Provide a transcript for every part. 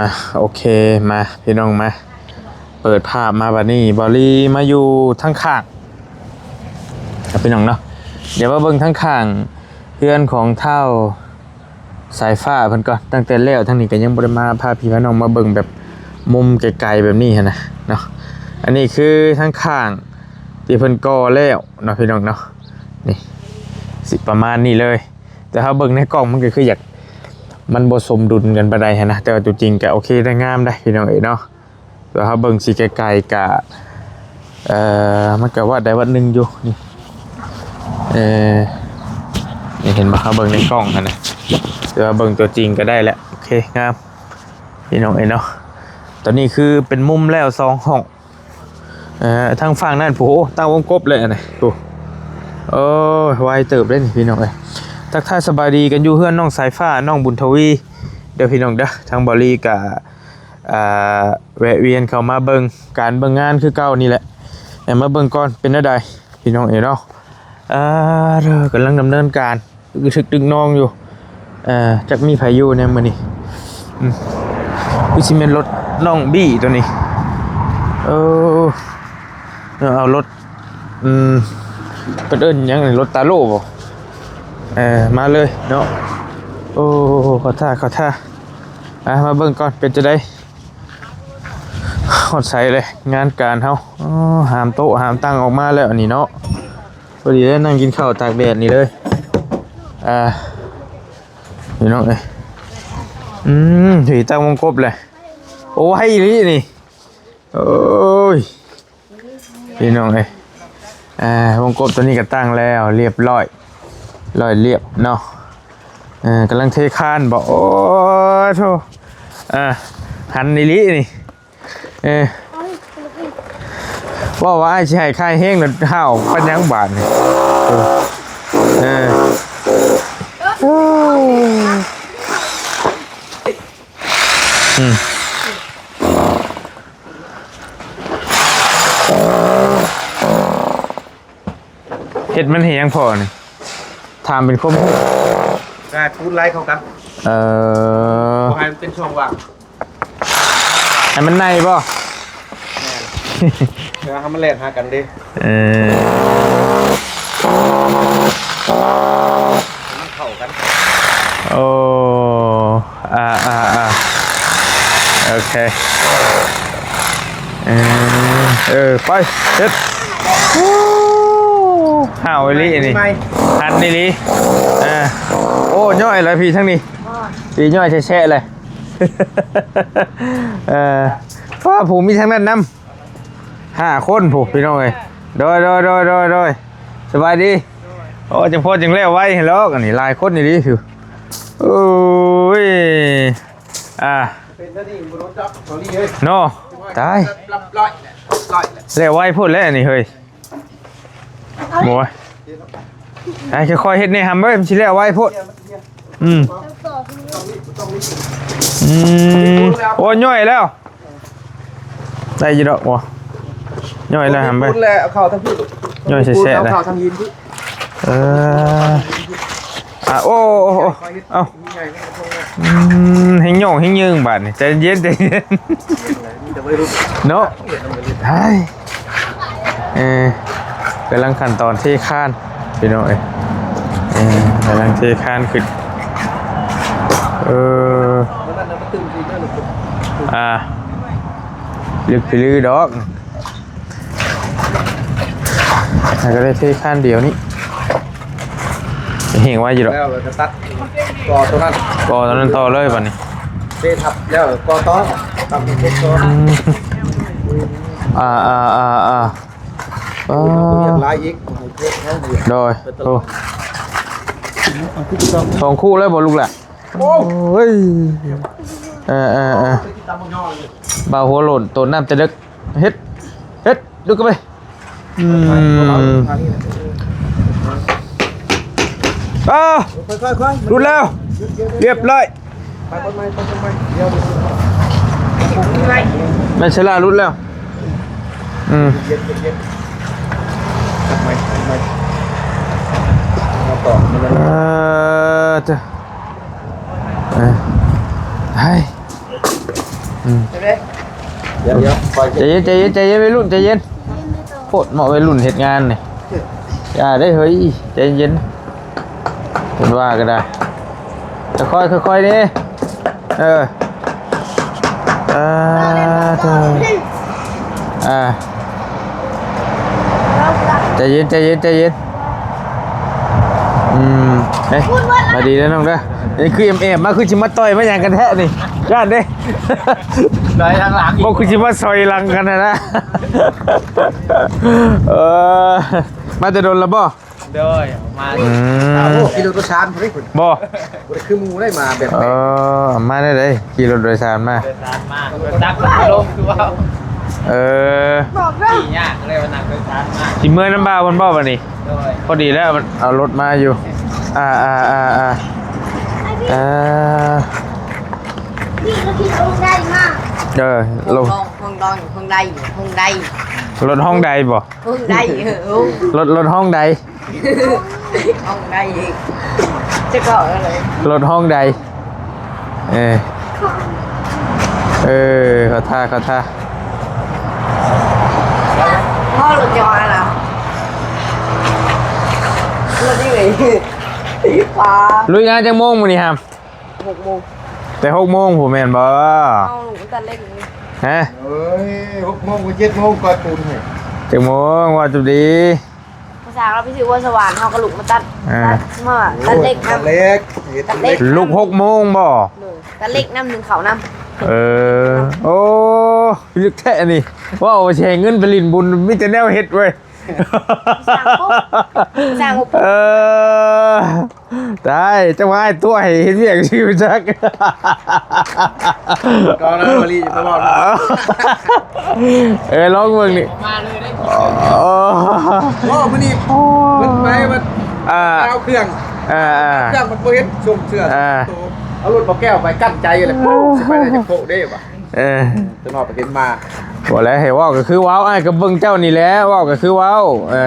ອ່ະ ໂອເຄ ມາພີ່ນ້ອງ ມາ ເປີດພາບມາບັດນີ້ ບ່າວລີມາຢູ່ທາງຂ້າງ ພີ່ນ້ອງເນາະ. ດຽວມາເບິ່ງທາງຂ້າງເຮືອນຂອງທ້າວສາຍຟ້າເພິ່ນກ່ອນ. ຕັ້ງແຕ່ແລ້ວທາງນີ້ກໍຍັງບໍ່ໄດ້ມາພາພີ່ພານ້ອງມາເບິ່ງແບບມຸມໄກໆແບບນີ້ຫັ້ນນະເນາະ. ອັນນີ້ຄືທາງຂ້າງທີ່ເພິ່ນກໍ່ແລ້ວເນາະ ພີ່ນ້ອງເນາະ. ນີ້ ຊິປະມານນີ້ເລີຍ. ແຕ່ເຮົາເບິ່ງໃນກ້ອງມັນກໍຄືຢາກ ມັນບໍ່ສົມດຸນກັນປານໃດຫັ້ນນະ, ແຕ່ວ່າຕົວຈິງກໍໂອເຄໄດ້ ງາມໄດ໋ພີ່ນ້ອງເອີຍເນາະ. ແຕ່ວ່າເຮົາເບິ່ງຊິໄກໆກະ ເອີ ມັນກະວັດໃດວັດໜຶ່ງຢູ່ນີ້ ເອີ ນີ້ເຫັນບໍ່ ເຮົາເບິ່ງໃນກ້ອງຫັ້ນນະ ແຕ່ວ່າເບິ່ງຕົວຈິງກໍໄດ້ແຫຼະ. ໂອເຄ ງາມ ພີ່ນ້ອງເອີຍເນາະ. ຕອນນີ້ຄືເປັນມຸມແລ້ວສອງຫ້ອງ. ເອີ ທາງຝັ່ງນັ້ນ ໂອ້ ຕັ້ງວົງກົບເລີຍອັນນີ້ ໂອ້ ໂອ້ຍ ໄວເຕີບເດ້ນີ້ ພີ່ນ້ອງເອີຍ. ທັກທາຍສະບາຍດີກັນຢູ່ເຮືອນນ້ອງສາຍຟ້າ ນ້ອງບຸນທະວີເດີພີ່ນ້ອງເດີ. ທາງບ່າວລີກະ ອ່າ ແວະວຽນເຂົ້າມາເບິ່ງການເບິ່ງງານຄືເກົ່ານີ້ແຫຼະ. ໃຫ້ມາເບິ່ງກ່ອນເປັນແນວໃດ ພີ່ນ້ອງເອີຍເນາະ. ອ່າ ກຳລັງດຳເນີນການ ກະທຶກຕຶກນອງຢູ່. ເອີ ຈັກມີໃຜຢູ່ແດ່ມື້ນີ້. ອືມ ຄືຊິແມ່ນລົດນ້ອງບີ້ໂຕນີ້. ເອີ ເອົາລົດ ອືມ ເພິ່ນເອີ້ນຫຍັງນີ້ ລົດຕາໂລ່ບໍ່? ເອີ ມາເລີຍເນາະ. ໂອ້ ເຂົ້າທ່າ ເຂົ້າທ່າ. ອ່ະ ມາເບິ່ງກ່ອນເປັນຈັ່ງໃດ ຮອດໃສເລີຍ ງານການເຮົາ. ອໍ ຫາມໂຕະຫາມຕັ່ງອອກມາແລ້ວອັນນີ້ເນາະ. ພໍດີໄດ້ນັ່ງກິນເຂົ້າຕາກແດດນີ້ເລີຍ. ອ່າ ພີ່ນ້ອງເອີຍ ອືມ ຖືຕັ້ງວົງກົບເລີຍ. ໂອ້ ໄວອີ່ຫຼີນີ້ ໂອ້ຍ ພີ່ນ້ອງເອີຍ. ອ່າ ວົງກົບຕົວນີ້ກໍຕັ້ງແລ້ວ ລຽບຮ້ອຍ ຮ້ອຍລຽບເນາະ. ເອີ ກຳລັງເທຄານບໍ? ໂອ້ໂທ້ ອ່າ ຫັນອີ່ຫຼີນີ້. ເອີ ເວົ້າວ່າອ້າຍຊິໃຫ້ຄ່າແຮງ ແລ້ວຫ້າວປານຫຍັງບາດນີ້. ເອີ ເອີ ອືມ ເຮັດມັນເຮັດຫຍັງພໍ່ນີ້? ຖາມເປັນຄວາມຮູ້. ກາຍປູນໄຫຼເຂົ້າກັນ. ເອີ ບໍ່ໃຫ້ມັນເປັນຊ່ອງວ່າງ. ໃຫ້ມັນໃນບໍ່? ແມ່ນ ເພື່ອໃຫ້ມັນແລ່ນຫາກັນເດ້. ເອີ ໃຫ້ມັນເຂົ້າກັນ. ໂອ້ ອ່າ ອ່າ ອ່າ ໂອເຄ ເອີ ເອີ ໄປ ເຮັດ. ໂອ້ ຫ້າວອີ່ຫຼີນີ້ ຫັນອີ່ຫຼີ. ເອີ ໂອ້ ຍ້ອຍແລ້ວພີ່ ທາງນີ້ ພີ່ ຍ້ອຍແຊະໆເລີຍ. ເອີ ວ່າຜູ້ມີທາງນັ້ນນຳ ຫ້າຄົນພຸ້ນ ພີ່ນ້ອງເອີຍ. ໂດຍ ໂດຍ ໂດຍ ໂດຍ ໂດຍ ສະບາຍດີ. ໂອ້ ຈັ່ງພໍຈຶ່ງແລ້ວໄວຫັ້ນດອກ ອັນນີ້ຫຼາຍຄົນອີ່ຫຼີ. ໂອ້ຍ ອ່າ ເປັນແນວນີ້ບໍ່ຮູ້ຈັກເກົາຫຼີເອີຍ ເນາະ. ຕາຍ ແລ້ວໄວໂພດແລ້ວອັນນີ້ເຮີ້ຍ. ໂອ້ຍ ໃຫ້ຄ່ອຍໆເຮັດແດ່ຫຳເອີຍ ມັນຊິແລ້ວໄວໂພດ. ອືມ ອືມ ໂອ້ຍ ຍ້ອຍແລ້ວ ໄດ້ຢູ່ດອກ. ໂອ້ ຍ້ອຍແລ້ວຫຳເອີຍ ເອົາເຂົ້າທາງພີ້ ຍ້ອຍແຊະໆ ເອົາເຂົ້າທາງຫີນພີ້. ເອີ ອ່າ ໂອ້ ໂອ້ ໂອ້ ເອົາ ອືມ ແຮງຍ້ອງແຮງເຍີງບາດນີ້ ໃຈເຢັນ ໃຈເຢັນ ມີແຕ່ໄວລຸ້ນເນາະ. ເຮີ້ຍ ເອີ ກຳລັງຂັ້ນຕອນເທຄານ ພີ່ນ້ອງເອີຍ. ເອີ ກຳລັງເທຄານຂຶ້ນ. ເອີ ອ່າ ລຶກພິລືດອກ. ແລ້ວກໍໄດ້ເທຄານດຽວນີ້ ແຮງໄວຢູ່ດອກ. ແລ້ວກໍຕັດ ກໍຕົວນັ້ນ ກໍຕົວນັ້ນຕໍ່ເລີຍບັດນີ້. ເທທັບແລ້ວກໍຕໍ່ ຕັດຕົວນີ້ຕໍ່. ອືມ ອ່າ ອ່າ ອ່າ ອ່າ ໂອ້ ວຽກຫຼາຍອີກ ໂດຍ. ໂອ້ ສອງຄູ່ເລີຍບໍ່ລູກຫຼະ? ໂອ້ຍ ເອີ ເອີ ເອີ ບ່າວຫົວໂລ້ນ ໂຕນ້ຳແຕ່ເດິກ ເຮັດ ເຮັດ ດຸກເຂົ້າໄປ. ອືມ ອ້າ ຫຼຸດແລ້ວ ລຽບຮ້ອຍ. ແມ່ນສະຫຼາຫຼຸດແລ້ວ. ອືມ ເອີ ເອີ ໄດ້ ອືມ ເດີ ດຽວໆ ໃຈເຢັນ ໃຈເຢັນ ໃຈເຢັນ ໄວລຸ້ນ ໃຈເຢັນ ໂພດເມາະ ໄວລຸ້ນເຮັດງານນີ້ ຢ່າໄດ້ເຮີ້ຍ ໃຈເຢັນ ເພິ່ນວ່າກໍໄດ້ ຄ່ອຍໆ ຄ່ອຍໆ ນີ້ ເອີ ອ່າ ເອີ ອ່າ ໃຈເຢັນ ໃຈເຢັນ ໃຈເຢັນ ອືມ ເອີຍ ມາດີເດີນ້ອງເດີ ນີ້ຄືແອບໆ ມາ ຄືຊິມາຕ່ອຍມາຫຍັງກັນແທ້ນີ້ ຢ້ານເດ້ ຊອຍຫຼັງໆ ບໍ່ ຄືຊິມາຊອຍຫຼັງກັນຫັ້ນນະ ເອີ ມາແຕ່ດົນລະບໍ່? ໂດຍ ມາ ອືມ ໂອ້ ຂີ່ລົດໂດຍສານພຸ້ນເດ້ ບໍ່ ບໍ່ໄດ້ຄືໝູ່ໄດ້ມາແບບ ເອີ ມາແນວໃດ? ຂີ່ລົດໂດຍສານມາ ໂດຍສານມາ ລົດຈັກລົງຄືວ່າ ເອີ ບອກເດີ ຂີ່ຍາກເລີຍວ່ານັ່ງໂດຍສານມາ ຊິເມືອນຳບ່າວເພິ່ນບໍ່ບັດນີ້? ໂດຍ ພໍດີແລ້ວ ເອົາລົດມາຢູ່ ອ່າ ອ່າ ອ່າ ອ່າ ອ່າ ນີ້ກໍຂີ່ລົດໄດ້ມາ ເອີ ລົດ ຫ້ອງ ຫ້ອງດອງ ຫ້ອງໃດ ຫ້ອງໃດ ລົດຫ້ອງໃດບໍ່? ຫ້ອງໃດ ເອີ ລົດ ລົດຫ້ອງໃດ? ຫ້ອງໃດອີກ ຈະເກາະເລີຍ ລົດຫ້ອງໃດ? ເອີ ເອີ ເຂົ້າທ່າ ເຂົ້າທ່າ ຮອດລົດຈະມາລະ ລົດນີ້ເລີຍ ປ້າ ລຸຍງານຈັກໂມງມື້ນີ້ຫຳ? ຫົກໂມງ ແຕ່ຫົກໂມງພຸ້ນແມ່ນບໍ່? ເອົາລູກມາຕັດເຫຼັກນີ້ ຮະ? ເອີຍ ຫົກໂມງ ເຈັດໂມງກ່ອຍປູນໃຫ້ ຈັກໂມງ? ວ່າຈຸດດີ ພາສາເຮົາໄປຊື້ຫົວສະຫວ່ານ ເຮົາກໍລຸກມາຕັດ ອ່າ ຕັດ ມາຕັດເຫຼັກນຳ ຕັດເຫຼັກ ເຮັດຕັດເຫຼັກ ລຸກຫົກໂມງບໍ່? ໂດຍ ຕັດເຫຼັກນຳ ໜຶ້ງເຂົ້ານຳ ເອີ ໂອ້ ລຶກແທ້ອັນນີ້ ເວົ້າວ່າຊິໃຫ້ເງິນໄປຫຼິ້ນບຸນ ມີແຕ່ແນວເຮັດເວີຍ ສ້າງປຸບ ສ້າງປຸບ ເອີ ຕາຍ ເຈົ້າວ່າອ້າຍຕົວະໃຫ້ເຮັດວຽກຊື່ຈັກ ກໍນະ ບໍລິຢູ່ຕະຫຼອດ ເອີ ລອງເບິ່ງນີ້ ມາເລີຍເດ້ ໂອ້ ໂອ້ ມື້ນີ້ເພິ່ນໄປວັດ ອ່າ ເອົາເຄື່ອງ ອ່າ ເຄື່ອງມັນບໍ່ເຫັນ ສົ່ງເສື້ອ ອ່າ ໂຕ ເອົາລົດບໍ່ແກ້ວໄປ ກັ້ນໃຈແລ້ວ ໂອ້ ຊິໄປໄດ້ຈັກໂພເດ້ວ່າ ເອີ ຕະຫຼອດປະເດັນມາ ບໍ່ແລ້ວ ໃຫ້ເວົ້າກໍຄືເວົ້າ ອ້າຍກໍເບິ່ງເຈົ້ານີ້ແຫຼະ ເວົ້າກໍຄືເວົ້າ ເອີ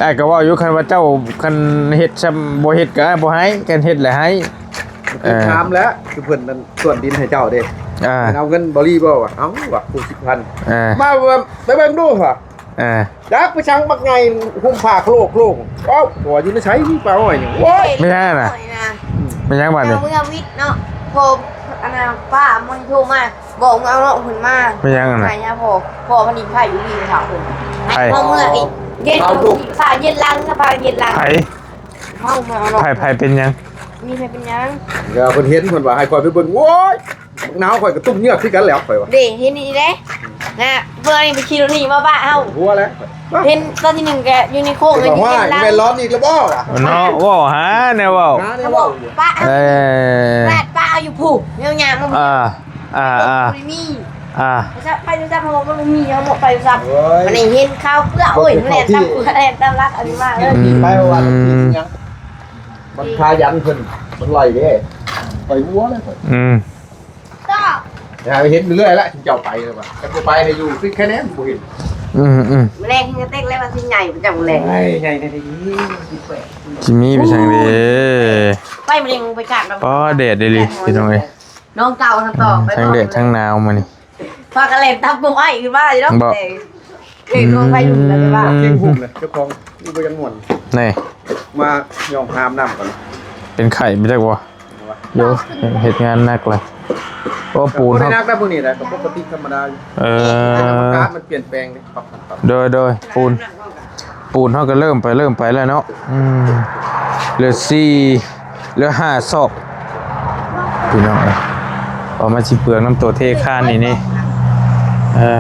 ອ້າຍກໍເວົ້າຢູ່ ຄັນວ່າເຈົ້າ ຄັນເຮັດຊ້ຳ ບໍ່ເຮັດກໍອ້າຍບໍ່ໃຫ້ ຄັນເຮັດແຫຼະໃຫ້ ເອີ ຖາມແລ້ວ ຄືເພິ່ນນັ້ນສວນດິນໃຫ້ເຈົ້າເດ້ ອ່າ ເອົາເງິນບໍ່ລີບໍ່ວະ ເອົາວ່າ ຜູ້ສິບພັນ ອ່າ ມາ ໄປເບິ່ງດູວ່າ ອ່າ ຈັກໄປສັງບັກໃຫຍ່ ຫຸ້ມຜ້າໂຄລກໂຄລກ ເອົ້າ ຕົວຢູ່ໃນໃສ ມີປາອ້ອຍນີ້ ໂອ້ຍ ແມ່ນຫຍັງນະ? ແມ່ນຫຍັງບາດນີ້? ເອົາເມືອວິດເນາະ ພໍອັນນ່າ ປ້າມັນໂທມາ ບອກເມືອເອົານ້ອງເພິ່ນມາ ແມ່ນຫຍັງນະ? ໃຫ້ຍາພໍ່ ພໍ່ມັນນີ້ໄຜຢູ່ນີ້ເຖົ້າເພິ່ນ ໃຜ? ເອົາເມືອອີກ ເຢັນ ເອົາລູກ ສາເຢັນຫຼັງ ສະພາເຢັນຫຼັງ ໃຜ? ເຮົາເມືອເອົານ້ອງ ໃຜ ໃຜເປັນຫຍັງ? ມີໃຜເປັນຫຍັງ? ເອີ ເພິ່ນເຫັນ ເພິ່ນວ່າໃຫ້ຂ້ອຍໄປເບິ່ງ ໂອ້ຍ ບັກນາວຂ້ອຍກໍຕຸ່ມເງືອກຄືກັນແລ້ວ ຂ້ອຍວ່າ ເດ້ ເຫັນອີ່ເດ້ ນະ ເພື່ອນີ້ໄປຂີ່ລົດນີ້ມາປະເຮົາ ຫົວແລ້ວ ເຫັນຕອນທີໜຶ່ງກະຢູ່ໃນໂຄ້ງ ເຫັນວ່າແມ່ນຫຼອນອີກແລ້ວບໍ່ວະ ເນາະ ເວົ້າຫາແນວເວົ້າ ຫາແນວເວົ້າ ປະເຮົາ ເອີ ປະເຮົາຢູ່ພຸ້ນ ຍ່າງໆມາ ອ່າ ອ່າໆ ບໍ່ໄດ້ມີ ອ່າ ໄປໂທລະສັບ ເຮົາບໍ່ມີ ເຮົາບໍ່ໄປໂທລະສັບ ໂອ້ຍ ບັດນີ້ເຫັນຂ່າວເປືອ ໂອ້ຍ ແລ່ນຕາມ ແລ່ນຕາມຫຼັກອັນນີ້ມາເລີຍ ອືມ ໄປວ່າມັນຫຍັງ ມັນພາຢັນເພິ່ນ ມັນໄລ່ເດ້ ໄປຫົວເລີຍ ອືມ ຫາເຫັນເລື້ອຍລະ ເຈົ້າໄປແລ້ວວ່າ ຄັນບໍ່ໄປໃຫ້ຢູ່ ຄືແຄ່ແນມບໍ່ເຫັນ ອືມໆ ມື້ແລງເຮັດເຕັກແລ້ວວ່າຊິໃຫຍ່ປະຈຳມື້ແລງ ໃຫຍ່ ໃຫຍ່ໄດ້ດີ ສິບແປດ ຊິມີໄປທາງໃດ ໄປມື້ແລງໄປກາດ ອໍ ແດດອີ່ຫຼີພີ່ນ້ອງເອີຍ ນ້ອງເກົ່າທັງຕໍ່ ອືມ ໄປ ທັງແດດທັງໜາວມື້ນີ້ ພາກັນແລ່ນຕາມກົມອ້າຍຂຶ້ນມາຢູ່ເນາະ ບໍ່ ເອີ ເອີ ຂອງໄປຢູ່ແລ້ວວ່າ ອືມ ເກັ່ງຫຸ້ມເລີຍ ເຈົ້າຂອງຢູ່ບໍ່ຍັງມ່ວນ ນີ້ ມາຍ່ອງຫາບນ້ຳກ່ອນ ເປັນໄຂ້ໄປຈັກບໍ່? ໂຍ ເຮັດງານໜັກລະ ໂອ້ ປູນ ບໍ່ໄດ້ເຮົາ ໜັກແຕ່ມື້ນີ້ແຫຼະ ກໍປົກກະຕິທຳມະດາຢູ່ ເອີ ອາກາດມັນປ່ຽນແປງເດ້ ປັບ ໂດຍ ໂດຍ ປູນ ປູນເຮົາກໍເລີ່ມໄປ ເລີ່ມໄປແລ້ວເນາະ ອືມ ເຫຼືອສີ່ ເຫຼືອຫ້າຊອກ ພີ່ນ້ອງເອີຍ ເພາະມັນຊິເປືອງນຳໂຕເທຄານນີ້ນີ້ ເອີ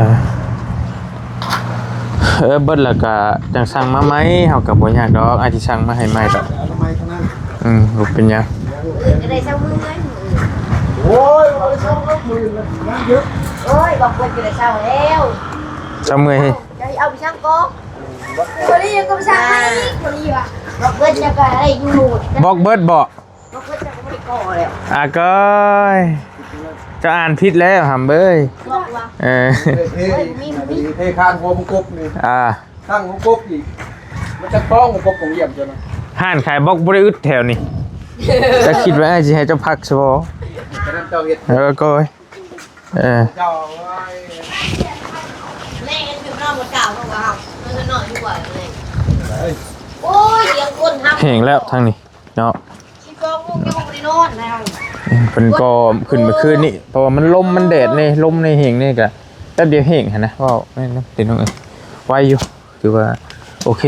ເອີ ເບິດແລ້ວກະຈັ່ງສັ່ງມາໃໝ່ ເຮົາກະບໍ່ຍາກດອກ ອ້າຍຊິສັ່ງມາໃຫ້ໃໝ່ດອກ ອືມ ບໍ່ເປັນຫຍັງ ເອີ ກໍໄດ້ເຊົາມື້ ໂອ້ຍ ເອົາໄປເຊົາມື້ ໂອ້ຍ ບອກເພິ່ນກໍໄດ້ເຊົາແລ້ວ ເຊົາເມື່ອຍ ຈະໃຫ້ເອົາໄປສັ່ງກໍ ບໍ່ໄດ້ກໍໄປສັ່ງໃໝ່ອີກ ບໍ່ດີວ່າ ບອກເບິດຈະກໍໄດ້ຢູ່ ບອກເບິດບໍ່? ບໍ່ເບິດຈະກໍບໍ່ໄດ້ກໍແລ້ວ ອາກ້ອຍ ເຈົ້າອ່ານຜິດແລ້ວຫຳເອີຍ ບອກວ່າ ເອີ ເທ ເທຄານຫົວມັງກົບນີ້ ອ່າ ຕັ້ງມັງກົບອີກ ມັນຈະຕ້ອງມັງກົບຂອງຢ້ຽມເຈົ້ານະ ຮ້ານຂາຍບລັອກບໍ່ໄດ້ອຶດແຖວນີ້ ເຈົ້າຄິດວ່າອ້າຍຊິໃຫ້ເຈົ້າພັກຊະບໍ່? ເຈົ້າເຮັດ ເອີ ກ້ອຍ ເອີ ແມ່ນຄືນອນບໍ່ກ່າວເນາະວ່າເຮົານອນຢູ່ບໍ່ແມ່ນ. ໂອ້ຍ ສຽງຄົນທັກ ແຫ້ງແລ້ວທາງນີ້ເນາະ. ສິບສອງໂມງຍັງບໍ່ໄດ້ນອນນະ. ເພິ່ນກໍຂຶ້ນເມື່ອຄືນນີ້ ເພາະວ່າມັນລົມມັນແດດແດ່ ລົມແດ່ແຫ້ງແດ່ ກະແປັບດຽວແຫ້ງຫັ້ນນະ. ເວົ້າແມ່ນເນາະ ເປັນຫຍັງເອີຍ ໄວຢູ່ ຖືວ່າໂອເຄ.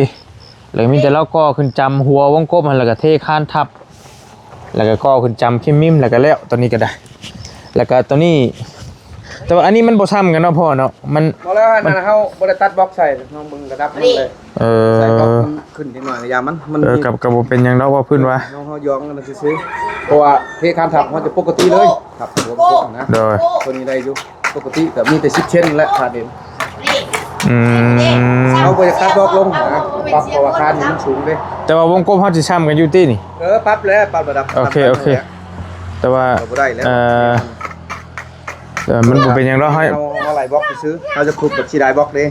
ແລ້ວມີແຕ່ລາວກໍ່ຂຶ້ນຈຳຫົວວົງກົບຫັ້ນ ແລ້ວກໍເທຄານທັບ ແລ້ວກໍກໍ່ຂຶ້ນຈຳເຂັມມິມ ແລ້ວກໍແລ້ວ ຕອນນີ້ກໍໄດ້. ແລ້ວກໍຕົວນີ້ ແຕ່ວ່າອັນນີ້ມັນບໍ່ຊ້ຳກັນເນາະພໍ່ເນາະ ມັນ ບໍ່ແລ້ວ ອັນນັ້ນເຮົາບໍ່ໄດ້ຕັດບລັອກໃສ່ ເຮົາເບິ່ງລະດັບມັນເລີຍ. ເອີ ໃສ່ບລັອກມັນຂຶ້ນນິດໜ້ອຍ ກະຢ່າມັນ ມັນ ເອີ ກໍ ກໍບໍ່ເປັນຫຍັງດອກ ເວົ້າພື້ນວ່າ ເຮົາ ເຮົາຢອງກັນຊື່ໆ ເພາະວ່າເທຄານທັບເຮົາຈະປົກກະຕິເລີຍ ຄັບ ຫົວກົບນະ. ໂດຍ ຕົວນີ້ໄດ້ຢູ່ ປົກກະຕິກໍມີແຕ່ສິບເຊັນແຫຼະ ຄາດເອງ. ອືມ ເຮົາບໍ່ຢາກຕັດດອກລົງນະ ປັບ ເພາະວ່າຄານນີ້ມັນສູງເດ້. ແຕ່ວ່າວົງກົບເຮົາຊິຊ້ຳກັນຢູ່ຕິນີ້? ເອີ ປັບແລ້ວ ປັບລະດັບ. ໂອເຄ ໂອເຄ ແຕ່ວ່າ ເອີ ເອີ ມັນບໍ່ເປັນຫຍັງດອກ ເຮົາ ເຮົາໄລ່ບລັອກຊື່ໆ ເຮົາຈະຄຸບແບບຊິໄດ້ບລັອກເດ້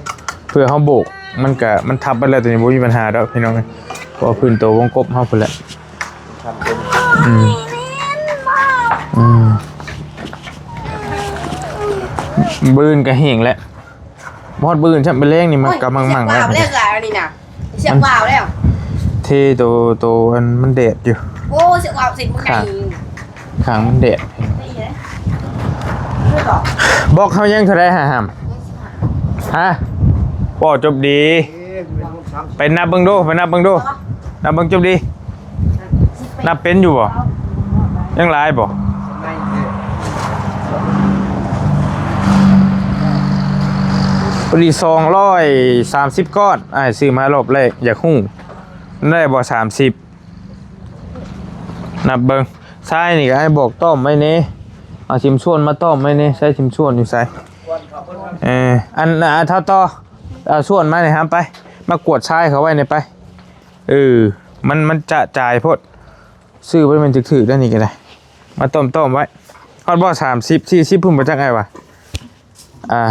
ເພື່ອເຮົາໂບກ ມັນກະ ມັນທັບໄປແລ້ວ ຕົວນີ້ບໍ່ມີບັນຫາດອກພີ່ນ້ອງເອີຍ ເພາະວ່າພື້ນໂຕວົງກົບເຮົາພຸ້ນແຫຼະ. ອືມ ອືມ ມື້ອື່ນກໍແຫ້ງແລ້ວ ຮອດມື້ອື່ນຊ້ຳ ມື້ແລງນີ້ມັນກຳລັງໝັ່ງແລ້ວ ເສຍບວາວແລ້ວ ເສຍບວາວແລ້ວ ເທໂຕ ໂຕອັນມັນແດດຢູ່. ໂອ້ ເສຍບວາວ ເສຍບວາວ ຂ້າງມັນແດດ. ບລັອກເຮົາຍັງເທົ່າໃດຫາຫຳ? ຮະ? ບໍ່ ຈົບດີ. ໄປນັບເບິ່ງດູ ໄປນັບເບິ່ງດູ ນັບເບິ່ງ ຈົບດີ. ນັບເປັນຢູ່ບໍ່? ຍັງຫຼາຍບໍ່? ພໍດີສອງຮ້ອຍສາມສິບກ້ອນ ອ້າຍຊື້ມາຮອບແລກ ຢາກຮູ້ໄດ້ບໍ່ ສາມສິບ? ນັບເບິ່ງ ຊາຍນີ້ກໍອ້າຍບອກຕ້ອມໄວ້ແດ່ ເອົາຊິມສ່ວນມາຕ້ອມໄວ້ແດ່ ໃຊ້ຊິມສ່ວນຢູ່ໃສ? ເອີ ອັນ ອັນ ເອົາຕໍ່ ເອົາສ່ວນມານີ້ຫາມໄປ ມາກວດຊາຍເຂົາໄວ້ນີ້ໄປ. ເອີ ມັນ ມັນຈະຈາຍໂພດ ຊື້ໄວ້ແມ່ນຖືກໆ ແລ້ວນີ້ກໍໄດ້ ມາຕ້ອມໆໄວ້. ຮອດບໍ່ ສາມສິບ ສີ່ສິບ ພຸ້ນບໍ່ຈັກອ້າຍວ່າ. ອ່າ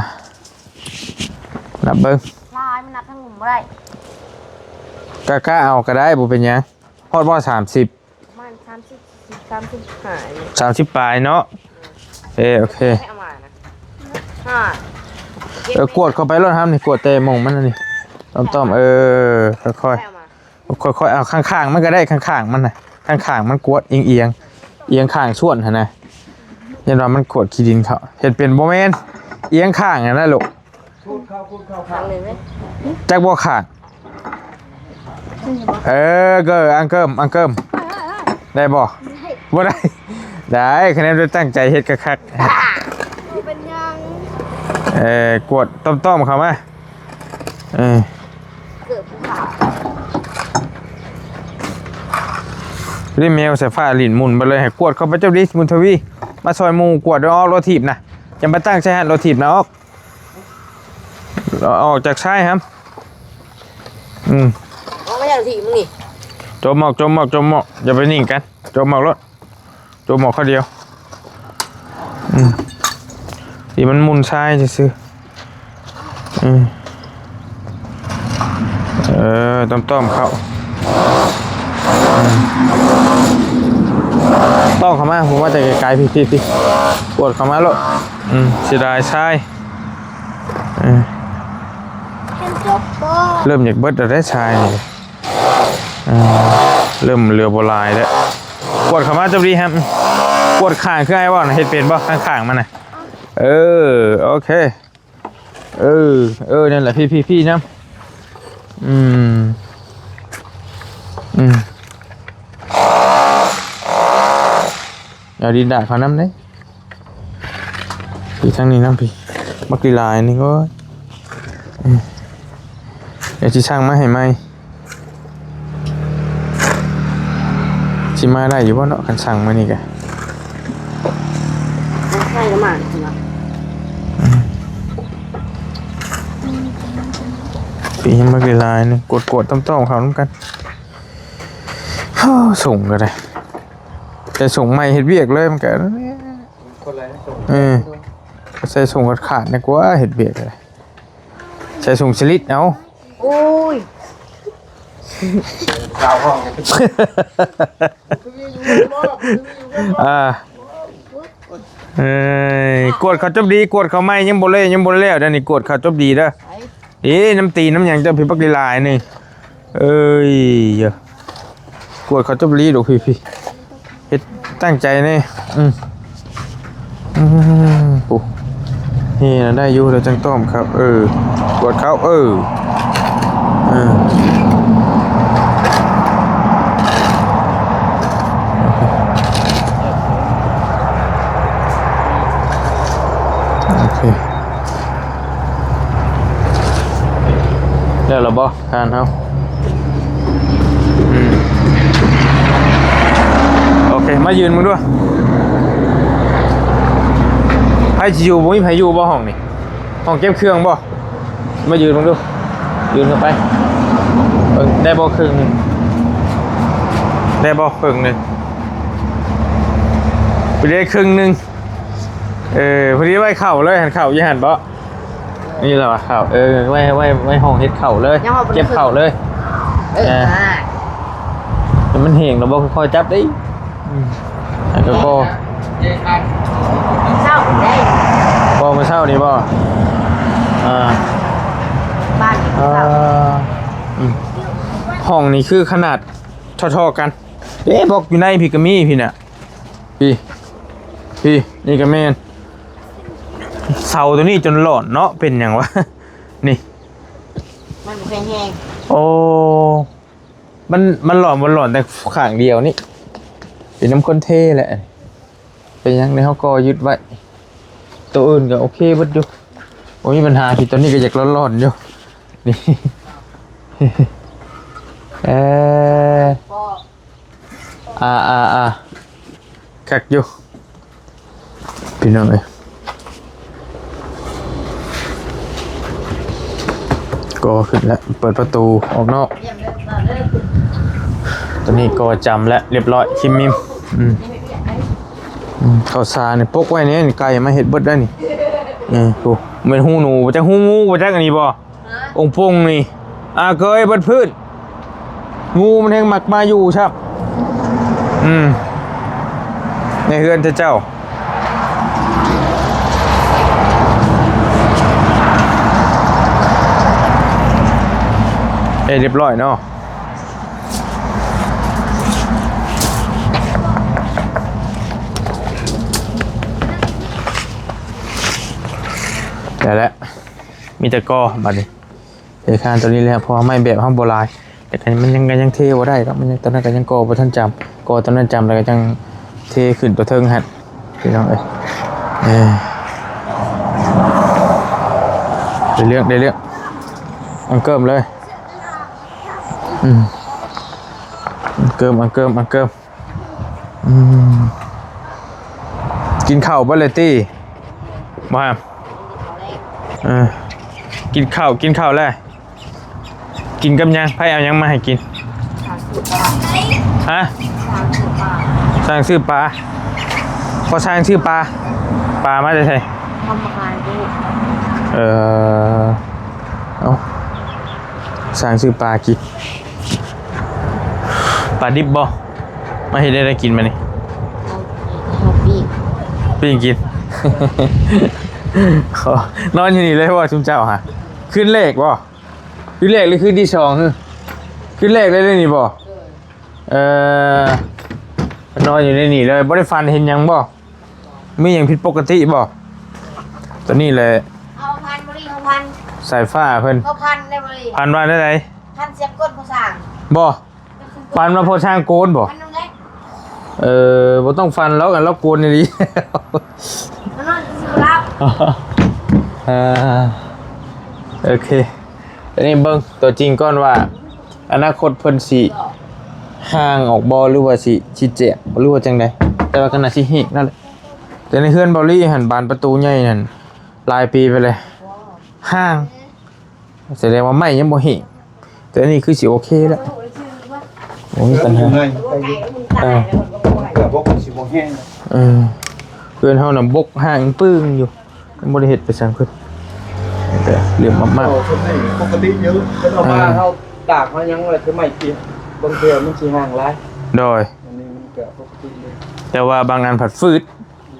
ນັບເບິ່ງ ຫຼາຍ ມັນນັບທັງໝູ່ບໍ່ໄດ້ ກະ ກະເອົາກໍໄດ້ ບໍ່ເປັນຫຍັງ. ຮອດບໍ່ ສາມສິບ? ປະມານສາມສິບ ສາມສິບຫ້າ ນີ້ ສາມສິບປາຍເນາະ. ເອີ ໂອເຄ ໃຫ້ເອົາມານະ ຫ້າ ເອີ ກວດເຂົ້າໄປໂລດຫຳນີ້ ກວດແຕ່ໝ່ອງມັນນີ້ ຕ້ອມໆ ເອີ ຄ່ອຍໆ ໃຫ້ເອົາມາ ຄ່ອຍໆ ເອົາຂ້າງໆ ມັນກໍໄດ້ ຂ້າງໆ ມັນນະ ຂ້າງໆ ມັນກວດ ອຽງໆ ອຽງຂ້າງສ່ວນຫັ້ນນະ ຢ້ານວ່າມັນກວດຂີ້ດິນເຂົາ ເຮັດເປັນບໍ່ແມ່ນ ອຽງຂ້າງຫັ້ນນະລູກ ຈັກບໍ່ຂ້າງ ເອີ ເກີ ອັງເກີມ ອັງເກີມ ໄດ້ບໍ່? ບໍ່ໄດ້ ໄດ້ ຄະແນນໄດ້ຕັ້ງໃຈເຮັດຄັກໆ ເອີ ກວດຕ້ອມໆ ເຂົ້າມາ ເອີ ເກີບຜູ້ຂາວ ນີ້ແມວສາຍຟ້າຫຼິ້ນໝຸ່ນໄປເລີຍ ໃຫ້ກວດເຂົ້າໄປເຈົ້າດິ ບຸນທະວີ ມາຊ່ອຍໝູ່ກວດເດີ ອອກລົດຖີບນະ ຢ່າມາຕັ້ງໃສ່ຫັ້ນ ລົດຖີບນະ ອອກ ອອກຈາກຊາຍຫຳ ອືມ ອອກມາຈາກທີ່ມຶງນີ້ ຈົ່ມອອກ ຈົ່ມອອກ ຈົ່ມອອກ ຢ່າໄປນິ່ງກັນ ຈົ່ມອອກໂລດ ຈົ່ມອອກຂ້າວດຽວ ອືມ ທີ່ມັນໝຸ່ນຊາຍຊື່ໆ ອືມ ເອີ ຕ້ອມໆ ເຂົ້າ ອືມ ຕ້ອມເຂົ້າມາ ຜູ້ມາແຕ່ໄກໆ ພີ່ໆ ກວດເຂົ້າມາໂລດ ອືມ ເສຍດາຍຊາຍ ເອີ ເລີ່ມຢາກເບິດແລ້ວເດ້ຊາຍນີ້ ເອີ ເລີ່ມເຫຼືອບໍ່ຫຼາຍແລ້ວ ກວດເຂົ້າມາຈັບດີແຮມ ກວດຂ້າງຄືອ້າຍເວົ້ານະ ເຮັດເປັນບໍ່ ຂ້າງໆ ມັນນະ ເອີ ໂອເຄ ເອີ ເອີ ນັ້ນແຫຼະ ພີ່ໆ ນຳ ອືມ ອືມ ເອົາດິນດາເຂົ້ານຳເດ້ ພີ່ ທາງນີ້ນຳ ພີ່ ບັກຫຼາຍໆ ນີ້ ໂອ້ຍ ອືມ ດຽວຊິສັ່ງມາໃຫ້ໃໝ່ ຊິມາໄດ້ຢູ່ບໍ່ເນາະ ຄັນສັ່ງມື້ນີ້ກະ ໃສ່ລະໝາກເນາະ ອືມ ປີນີ້ມັກຫຼາຍໆ ນີ້ ກວດໆ ຕ້ອມໆ ເຂົ້ານຳກັນ ໂອ້ ສົ່ງກໍໄດ້ ແຕ່ສົ່ງໃໝ່ເຮັດວຽກເລີຍ ມັນກໍ ເອີ ໃສ່ສົ່ງຂາດໆ ດີກວ່າ ເຮັດວຽກກໍໄດ້ ໃສ່ສົ່ງສະລິດເອົາ ໂອ້ຍ ສາວຫ້ອງ ອ່າ ເອີຍ ກວດເຂົ້າຈົບດີ ກວດເຂົ້າໃໝ່ ຍັງບໍ່ເລະ ຍັງບໍ່ແລ້ວ ດຽວນີ້ກວດເຂົ້າຈົບດີເດີ. ເອີ ນ້ຳຕີນນ້ຳຫຍັງເຈົ້າ ພີ່ ບັກຫຼາຍໆ ນີ້. ເອີຍ ກວດເຂົ້າຈົບດີລູກ ພີ່ໆ ເຮັດຕັ້ງໃຈແດ່. ອືມ ອືມ ໂອ້ ເຮນະ ໄດ້ຢູ່ ແລ້ວຈັ່ງຕ້ອມຄັບ. ເອີ ກວດເຂົ້າ ເອີ ເອີ ໂອເຄ ແລ້ວລະບໍ່? ທ່ານເຮົາ ອືມ ໂອເຄ ມາຢືນເບິ່ງດູ ໃຜຊິຢູ່ ບໍ່ມີໃຜຢູ່ບໍ່ຫ້ອງນີ້? ຫ້ອງເກັບເຄື່ອງບໍ່? ມາຢືນເບິ່ງດູ ຢືນເຂົ້າໄປ ເບິ່ງໄດ້ບໍ່ເຄິ່ງໜຶ່ງ ໄດ້ບໍ່ເຄິ່ງໜຶ່ງ? ໄດ້ເຄິ່ງໜຶ່ງ ເອີ ພໍດີໄວ້ເຂົ້າເລີຍ ຫັ້ນເຂົ້າຢູ່ຫັ້ນບໍ່? ນີ້ລະວ່າເຂົ້າ ເອີ ໄວ້ ໄວ້ ໄວ້ຫ້ອງເຮັດເຂົ້າເລີຍ ຍັງວ່າບໍ່ໄດ້ ເກັບເຂົ້າເລີຍ ເອີ ເອີ ອ່າ ແຕ່ມັນແຫ້ງແລ້ວບໍ່ຄ່ອຍຈັບເດ້. ອືມ ແລ້ວກໍ ເຊົ້າເດ້ ບໍ່ ມື້ເຊົ້ານີ້ບໍ່? ອ່າ ບ້ານນີ້ ອ່າ ເຊົ້າ ອືມ ຫ້ອງນີ້ຄືຂະໜາດທໍ່ໆກັນເດ້ ບລັອກຢູ່ໃນພີ້ກໍມີ ພີ້ນະ ພີ້ ພີ້ ນີ້ກໍແມ່ນ. ເສົາໂຕນີ້ຈົນຫຼອນເນາະ ເປັນຫຍັງວະ ນີ້ ມັນບໍ່ແຂງແຮງ. ໂອ້ ມັນ ມັນຫຼອນ ມັນຫຼອນແຕ່ຂ້າງດຽວນີ້ ເປັນນຳຄົນເທແຫຼະ. ເປັນຫຍັງໃນເຮົາກໍຍຶດໄວ້ ໂຕອື່ນກໍໂອເຄເບິດຢູ່ ບໍ່ມີບັນຫາ. ທີ່ໂຕນີ້ກໍຢາກຫຼອນໆຢູ່ ນີ້ ເອີ ອ່າໆໆ ຄັກຢູ່ພີ່ນ້ອງເອີຍ. ກໍຂຶ້ນແລ້ວ ເປີດປະຕູອອກນອກ ຕອນນີ້ກໍຈຳແລ້ວ ລຽບຮ້ອຍ ຄິມມິມ. ອືມ ອືມ ເຂົ້າສານນີ້ປົກໄວ້ນີ້ ໄກ່ມາເຮັດເບິດແລ້ວນີ້. ເອີ ໂອ້ ແມ່ນຫູໜູບໍ່ຈັກ ຫູງູບໍ່ຈັກ ອັນນີ້ບໍ່? ອົງປົງນີ້ ອາເກີຍເບິດພື້ນ ງູມັນແຮງມັກມາຢູ່ຊ້ຳ. ອືມ ໃນເຮືອນເຈົ້າ ເອີ ລຽບຮ້ອຍເນາະ. ໄດ້ແລ້ວ ມີແຕ່ກໍບັດນີ້ ເທຄານຕົວນີ້ແລ້ວ ເພາະວ່າໄມ້ແບບເຮົາບໍ່ຫຼາຍ ແຕ່ກໍມັນຍັງ ກໍຍັງເທບໍ່ໄດ້ດອກ ມັນຍັງ ຕົວນັ້ນກໍຍັງກໍ່ບໍ່ທັນຈຳ ກໍ່ຕົວນັ້ນຈຳແລ້ວກໍຈັ່ງເທຂຶ້ນຕົວເທິງຫັ້ນ ພີ່ນ້ອງເອີຍ. ເອີ ໄດ້ເລື່ອງ ໄດ້ເລື່ອງ ອັງເກີມເລີຍ. ອືມ ອັງເກີມ ອັງເກີມ ອັງເກີມ. ອືມ ກິນເຂົ້າເບິດແລ້ວຕິ? ບໍ່ ເອີ ກິນເຂົ້າ ກິນເຂົ້າແລ້ວ. ກິນກັບຫຍັງ? ໃຜເອົາຫຍັງມາໃຫ້ກິນ? ຮະ? ຊ່າງຊື້ປາ ພໍ່ຊ່າງຊື້ປາ ປາມາແຕ່ໃສ? ເອົາມາຂາຍ ເອີ ເອົາ ຊ່າງຊື້ປາກິນ ປາດິບບໍ່? ມາເຮັດແນວໃດກິນມານີ້? ເອົາ ເອົາປີ້ງ ປີ້ງກິນ. ນອນຢູ່ນີ້ເລີຍບໍ່ຊຸມເຈົ້າຫະ? ຄືນແລກບໍ່? ຄືນແລກຫຼືຄືນທີສອງ? ຄືນແລກເລີຍນີ້ບໍ່? ເອີ ນອນຢູ່ໃນນີ້ເລີຍ ບໍ່ໄດ້ຝັນເຫັນຫຍັງບໍ່? ມີຫຍັງຜິດປົກກະຕິບໍ່? ຕົວນີ້ແຫຼະ ເຮົາພັນບໍ່ດີ ເຮົາພັນ ສາຍຟ້າເພິ່ນ ເຮົາພັນໄດ້ບໍ່ດີ ພັນວ່າແນວໃດ? ພັນສຽງກົ້ນຜູ້ສ້າງ ບໍ່? ຝັນວ່າພໍ່ຊ່າງໂກນບໍ່? ເອີ ບໍ່ຕ້ອງຝັນແລ້ວ ກັນລາວໂກນອີ່ຫຼີ. ເອີ ໂອເຄ ອັນນີ້ເບິ່ງຕົວຈິງກ່ອນວ່າ ອະນາຄົດເພິ່ນຊິຫ່າງອອກບໍ່ ຫຼືວ່າຊິ ຊິແຈກບໍ່ ຫຼືວ່າຈັ່ງໃດ? ແຕ່ວ່າກໍໜ້າຊິແຫ້ງນັ້ນແຫຼະ. ແຕ່ໃນເຮືອນເບົາລີຫັ້ນ ບານປະຕູໃຫຍ່ຫັ້ນ ຫຼາຍປີໄປແລ້ວ ຫ່າງ ສະແດງວ່າໄມ້ຍັງບໍ່ແຫ້ງ. ແຕ່ອັນນີ້ຄືຊິໂອເຄແລ້ວ ບໍ່ມີບັນຫາ. ເອີ ເອີ ເຮືອນເຮົານະບົກຮ່າງປຶ້ງຢູ່ ຍັງບໍ່ໄດ້ເຮັດໄປສັງເພິ່ນ ແຕ່ເລື່ອງມາກໆ ໂອ້ ເພິ່ນໃຫ້ປົກກະຕິຢູ່ ເພິ່ນເອົາມາ ເອີ ເຮົາຕາກເຮົາຫຍັງໄວ້ຄືໄມ້ປຽກ ບາງເທື່ອມັນຊິຮ່າງຫຼາຍ. ໂດຍ ອັນນີ້ມັນກໍປົກກະຕິເລີຍ ແຕ່ວ່າບາງອັນພັດຟືດ.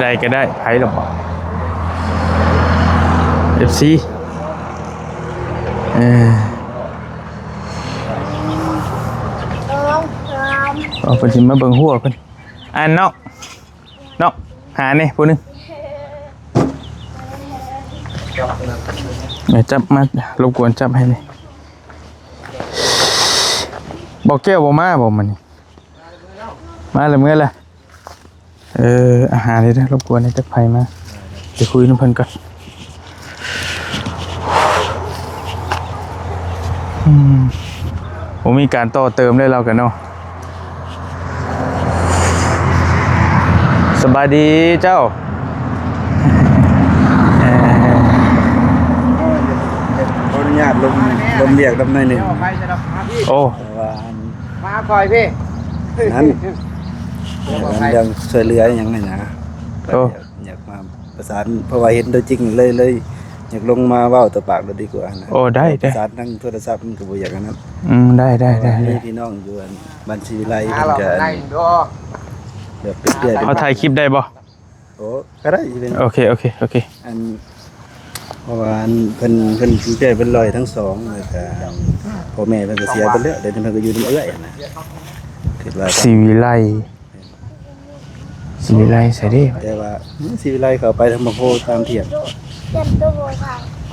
ໃດກໍໄດ້ ໃຜລະບໍ່ ເອັຟຊີ ເອີ ເອີ ເພິ່ນຊິມາເບິ່ງຫົວເພິ່ນ ອັນເນາະ ເນາະ ຫາແດ່ຜູ້ໜຶ່ງ ເອີ ຈັບມາ ລົບກວນຈັບໃຫ້ແດ່ ບໍ່ແກ້ວບໍ່ມາບໍ່ມື້ນີ້ ມາແລ້ວ ເມືອແລ້ວ ເອີ ອາຫານນີ້ເດີ ລົບກວນໃຫ້ຈັກໃຜມາ ໄປຄຸຍນຳເພິ່ນກ່ອນ ອືມ ບໍ່ມີການຕໍ່ເຕີມເລີຍລາວກັນເນາະ. ສະບາຍດີເຈົ້າ ຂໍອະນຸຍາດລົມ ລົມວຽກນຳໜ້ອຍໜຶ່ງ ໂອ້ ແຕ່ວ່າອັນ ມາຄອຍພີ່ ນັ້ນ ເລື່ອງຊ່ວຍເຫຼືອອີ່ຫຍັງນີ້ນະ ໂອ້ ຢາກມາປະສານ ເພາະວ່າເຫັນຕົວຈິງເລີຍ ເລີຍຢາກລົງມາເວົ້າຕໍ່ປາກໂລດດີກວ່ານະ ໂອ້ ໄດ້ ໄດ້ ປະສານທາງໂທລະສັບມັນກໍບໍ່ຢາກອັນນັ້ນ ອືມ ໄດ້ ໄດ້ ໄດ້ ມີພີ່ນ້ອງຢູ່ອັນບ້ານສີວິໄລ ເພິ່ນກໍອັນ ແບບເປັນເອື້ອຍເປັນ ເຮົາຖ່າຍຄລິບໄດ້ບໍ່? ໂອ້ ກໍໄດ້ຢູ່ເດ ໂອເຄ ໂອເຄ ໂອເຄ ອັນ ເພາະວ່າອັນເພິ່ນ ເພິ່ນເປັນເອື້ອຍເປັນຫຼ້ອຍທັງສອງ ແລ້ວກໍພໍ່ແມ່ເພິ່ນກໍເສຍໄປແລ້ວ ດຽວນີ້ເພິ່ນກໍຢູ່ນຳເອື້ອຍນະ ຄິດວ່າ ສີວິໄລ ສີວິໄລໃສເດ້ ແຕ່ວ່າ ອືມ ສີວິໄລເຂົ້າໄປທາງບັກໂພຕາມທຽບ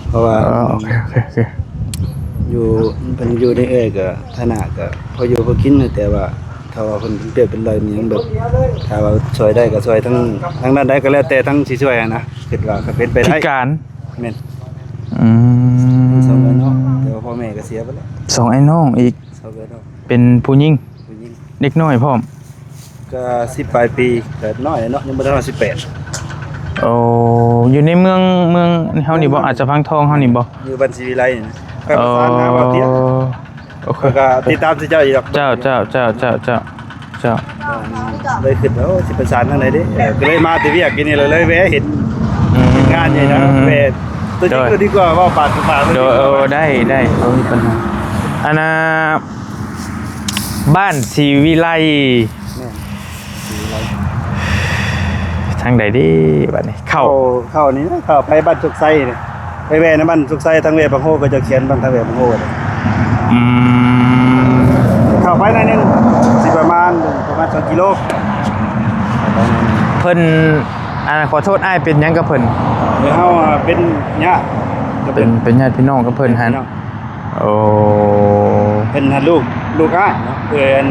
ເພາະວ່າ ເອີ ໂອເຄ ໂອເຄ ໂອເຄ ຢູ່ ເພິ່ນຢູ່ໃນເອື້ອຍກໍຖານະກໍພໍຢູ່ພໍກິນ ແຕ່ວ່າຖ້າວ່າເພິ່ນເປັນເປັນເປັນລອຍມີຫຍັງແບບ ຖ້າວ່າຊ່ວຍໄດ້ກໍຊ່ວຍ ທາງ ທາງດ້ານໃດກໍແລ້ວແຕ່ ທາງຊິຊ່ວຍຫັ້ນນະ ຄິດວ່າກໍເປັນໄປໄດ້ ພິການ ແມ່ນ ອືມ ສອງເອື້ອຍນ້ອງ ແຕ່ວ່າພໍ່ແມ່ກໍເສຍໄປແລ້ວ ສອງອ້າຍນ້ອງອີກ ສອງເອື້ອຍນ້ອງ ເປັນຜູ້ຍິງ ຜູ້ຍິງ ເດັກນ້ອຍພ້ອມ ກໍສິບປາຍປີ ກໍນ້ອຍເນາະ ຍັງບໍ່ທັນຮອດສິບແປດ ໂອ້ ຢູ່ໃນເມືອງ ເມືອງເຮົານີ້ບໍ່? ອາດຈະພັງທອງເຮົານີ້ບໍ່? ຢູ່ບ້ານສີວິໄລນີ້ນະ ຂ້ອຍປະສານຫາບ່າວຕຽນ ໂອ້ ໂອເຄ ຂ້ອຍກໍຕິດຕາມຊື່ເຈົ້າຢູ່ດອກ ເຈົ້າ ເຈົ້າ ເຈົ້າ ເຈົ້າ ເຈົ້າ ເຈົ້າ ເລີຍຄິດວ່າ ໂອ້ ຊິປະສານທາງໃດເດ້ ກໍເລີຍມາແຕ່ວຽກຢູ່ນີ້ ແລ້ວເລີຍແວະເຫັນ ອືມ ງານນີ້ນະ ອືມ ແວະ ຕົວຈິງ ໂດຍ ຕົວດີກວ່າ ເວົ້າປາກຕໍ່ປາກ ໂດຍ ເອີ ໄດ້ ໄດ້ ບໍ່ມີປັນຫາ ອັນນ່າ ບ້ານສີວິໄລ ແມ່ນ ສີວິໄລ ທາງໃດເດ້ບັດນີ້? ເຂົ້າ ເຂົ້າ ເຂົ້ານີ້ນະ ເຂົ້າໄປບ້ານໂຊກໄຊນີ້ ໄປແວ່ນຳບ້ານໂຊກໄຊ ທາງແວ່ບັກໂຮ ເຂົາເຈົ້າຂຽນບ້ານ ທາງແວ່ບັກໂຮ ອືມ ເຂົ້າໄປໜ້ອຍໜຶ່ງ ຊິປະມານ ປະມານສອງກິໂລ ເພິ່ນ ອ່າ ຂໍໂທດ ອ້າຍເປັນຫຍັງກັບເພິ່ນ? ເຮົາເປັນຍາດ ເປັນ ເປັນຍາດພີ່ນ້ອງກັບເພິ່ນຫັ້ນ. ໂອ້ ເພິ່ນຫັ້ນລູກ ລູກອ້າຍເນາະ ເອີ ອັນ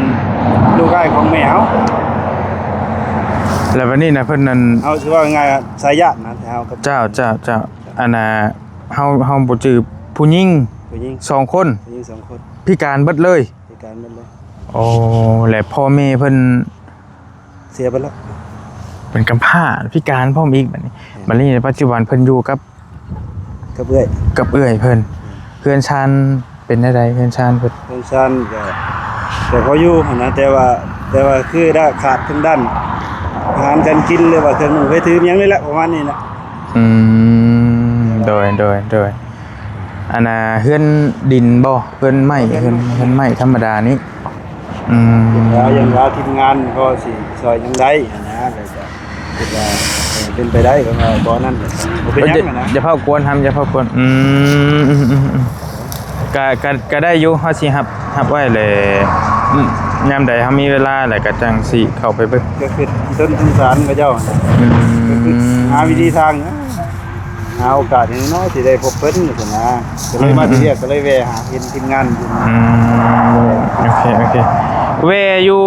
ລູກອ້າຍຂອງແມ່ເຮົາ. ແລ້ວບັດນີ້ນະ ເພິ່ນນັ້ນ ເຮົາຊິເວົ້າງ່າຍໆ ສາຍຍາດນະ ແຕ່ເຮົາກັບ ເຈົ້າ ເຈົ້າ ເຈົ້າ ອັນນ່າ ເຮົາ ເຮົາບໍ່ຈື່ ຜູ້ຍິງ ຜູ້ຍິງສອງຄົນ ຜູ້ຍິງສອງຄົນ ພິການເບິດເລີຍ. ພິການເບິດເລີຍ. ໂອ້ ແລະພໍ່ແມ່ເພິ່ນ ເສຍໄປແລ້ວ ເປັນກຳພ້າພິການພ້ອມອີກບັດນີ້. ແມ່ນ. ບັດນີ້ປັດຈຸບັນເພິ່ນຢູ່ກັບ ກັບເອື້ອຍ ກັບເອື້ອຍເພິ່ນ. ແມ່ນ. ເຮືອນຊານເປັນແນວໃດ ເຮືອນຊານເພິ່ນ? ເຮືອນຊານກໍ ກໍພໍຢູ່ຫັ້ນນະ ແຕ່ວ່າ ແຕ່ວ່າຄືລະຂາດທາງດ້ານອາຫານການກິນ ຫຼືວ່າເຄື່ອງນຸ່ງເຄື່ອງຖືຫຍັງນີ້ແຫຼະ ປະມານນີ້ນະ. ອືມ ໂດຍ ໂດຍ ໂດຍ. ອັນນ່າ ເຮືອນດິນບໍ່? ເຮືອນໄມ້ ເຮືອນ ເຮືອນໄມ້ທຳມະດານີ້. ອືມ ແລ້ວຍັງວ່າທີມງານພໍຊິຊ່ອຍຫຍັງໄດ້ຫັ້ນນະ ແລ້ວກໍຄິດວ່າ ເອີ ເປັນໄປໄດ້ກໍວ່າບໍ່ນັ້ນ ບໍ່ເປັນຫຍັງຫັ້ນນະ. ຢ່າ ຢ່າເຝົ້າກວນ ຫ້າມ ຢ່າເຝົ້າກວນ. ອືມ ອືມ ອືມ ອືມ ກະ ກະ ກະໄດ້ຢູ່ ເຮົາຊິຮັບ ຮັບໄວ້ແຫຼະ. ອືມ ຍາມໃດເຮົາມີເວລາແລ້ວກະຈັ່ງຊິເຂົ້າໄປເບິ່ງ. ກໍຄືຕົ້ນສົງສານເຂົາເຈົ້າ ອືມ ກໍຄືຫາວິທີທາງ ຫາໂອກາດໃຫ້ນ້ອຍ ຊິໄດ້ພົບເພິ່ນຊັ້ນນະ ກໍເລີຍມາ ອືມ ທີ່ວຽກ ກໍເລີຍແວ່ຫາເຫັນທີມງານຢູ່. ອືມ ໂອເຄ ໂອເຄ ແວ່ຢູ່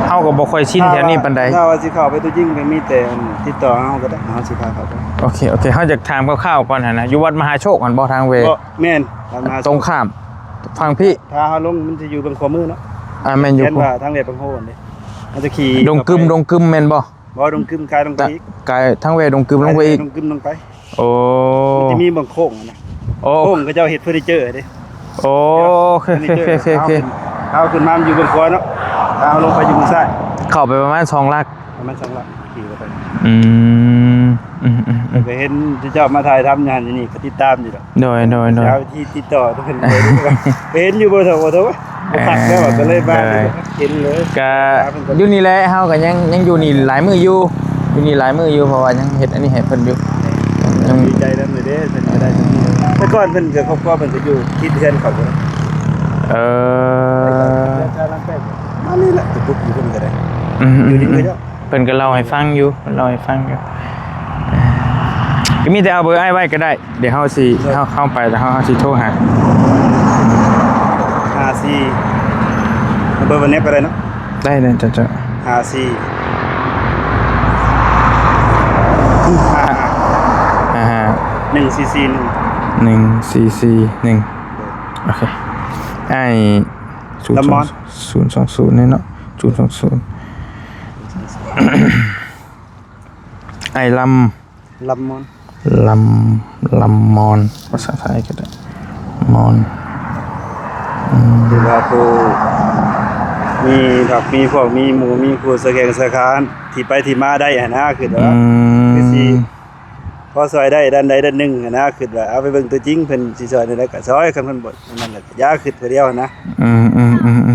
ເຮົາກໍບໍ່ຄ່ອຍຊິນແຖວນີ້ປານໃດ. ຖ້າວ່າຊິເຂົ້າໄປຕົວຈິງກໍມີແຕ່ຕິດຕໍ່ເຮົາກໍໄດ້ ເຮົາຊິພາເຂົ້າໄປ. ໂອເຄ ໂອເຄ ເຮົາຢາກຖາມຄ່າວໆກ່ອນຫັ້ນນະ ຢູ່ວັດມະຫາໂຊກຫັ້ນບໍ່ ທາງແວ່? ບໍ່ ແມ່ນ ວັດມະຫາໂຊກ ຕົງຂ້າມຝັ່ງພີ້. ຖ້າເຮົາລົງມັນຊິຢູ່ເບື້ອງຂວາມືເນາະ. ອ່າ ແມ່ນຢູ່ ແມ່ນວ່າທາງແວ່ປາກໂຮຫັ້ນເດ້ ມັນຈະຂີ່ ດົງກຶມ ເຂົ້າໄປ ດົງກຶມແມ່ນບໍ່? ບໍ່ ດົງກຶມກາຍລົງໄປອີກ ກາຍທາງແວ່ດົງກຶມລົງໄປອີກ ກາຍແວ່ດົງກຶມລົງໄປ. ໂອ້ ມັນຈະມີບາງໂຄ້ງຫັ້ນນະ. ໂອ້ ໂຄ້ງເຂົາເຈົ້າເຮັດເຟີນີເຈີເດ້. ໂອ້ ເຮັດເຟີນີເຈີ ໂອເຄ ໂອເຄ ໂອເຄ ເຮົາຂຶ້ນມາມັນຢູ່ເບື້ອງຂວາເນາະ ເຮົາລົງໄປຢູ່ເບື້ອງຊ້າຍ ເຂົ້າໄປປະມານສອງຫຼັກ ປະມານສອງຫຼັກ ຂີ່ເຂົ້າໄປ. ອືມ ອືມ ອືມ ອືມ ໄປເຫັນເຈົ້າມາຖ່າຍທຳຢູ່ຫັ້ນຢູ່ນີ້ ກໍຕິດຕາມຢູ່ດອກ. ໂດຍ ໂດຍ ໂດຍ ເຈົ້າທີ່ຕິດຕໍ່ເພິ່ນໄປ ເຫັນຢູ່ບໍ່ເຖົ້າ ບໍ່ເຖົ້າ ບໍ່ຄັກແລ້ວ ເອີ ກໍເລີຍມາ ໂດຍ ເຫັນເລີຍ. ກະຢູ່ນີ້ແຫຼະ ເຮົາກໍຍັງ ຍັງຢູ່ນີ້ຫຼາຍມື້ຢູ່ ຢູ່ນີ້ຫຼາຍມື້ຢູ່ ເພາະວ່າຍັງເຮັດອັນນີ້ໃຫ້ເພິ່ນຢູ່. ຍັງ ຍັງດີໃຈນຳເລີຍເດ້ ເພິ່ນກໍໄດ້ ແຕ່ກ່ອນເພິ່ນກໍ ຄອບຄົວເພິ່ນກໍຢູ່ຕິດເຮືອນເຂົາພຸ້ນ. ເອີ ມານີ້ແຫຼະ ໄປປຸກຢູ່ເພິ່ນກໍໄດ້ ອືມ ຢູ່ນີ້ ອືມ ເພິ່ນກໍເລົ່າໃຫ້ຟັງຢູ່ ເພິ່ນເລົ່າໃຫ້ຟັງຢູ່. ກໍມີແຕ່ເອົາເບີອ້າຍໄວ້ກໍໄດ້ ດຽວເຮົາຊິ ໂດຍ ເຮົາ ເຮົາໄປແລ້ວເຮົາ ເຮົາຊິໂທຫາ. ຫ້າສີ່ ເບີວັນແອັບກໍໄດ້ເນາະ. ໄດ້ ໄດ້ ເຈົ້າ ເຈົ້າ ຫ້າສີ່ ຫ້າຫ້າ ຫ້າຫ້າ ໜຶ່ງສີ່ສີ່ໜຶ່ງ ໜຶ່ງສີ່ສີ່ໜຶ່ງ. ໂດຍ ໂອເຄ ອ້າຍ ລຳມອນ ສູນສອງສູນນີ້ເນາະ ສູນສອງສູນ ອ້າຍລຳ ລຳມອນ ລຳ ລຳມອນ ພາສາໄທກໍໄດ້ ມອນ ອືມ ຖືວ່າຜູ້ມີພັກມີພວກ ມີໝູ່ມີຄູ່ສະແຂ່ງສາຂາ ທີ່ໄປທີ່ມາໄດ້ຫັ້ນນະ ຄືວ່າ ອືມ ຄືຊິພໍຊ່ອຍໄດ້ດ້ານໃດດ້ານໜຶ່ງຫັ້ນນະ ຄິດວ່າເອົາໄປເບິ່ງຕົວຈິງ ເພິ່ນຊິຊ່ອຍແນວໃດກໍຊ່ອຍ ຄັນເພິ່ນບໍ່ນັ້ນແຫຼະ ຢ່າຄິດຜູ້ດຽວຫັ້ນນະ. ອື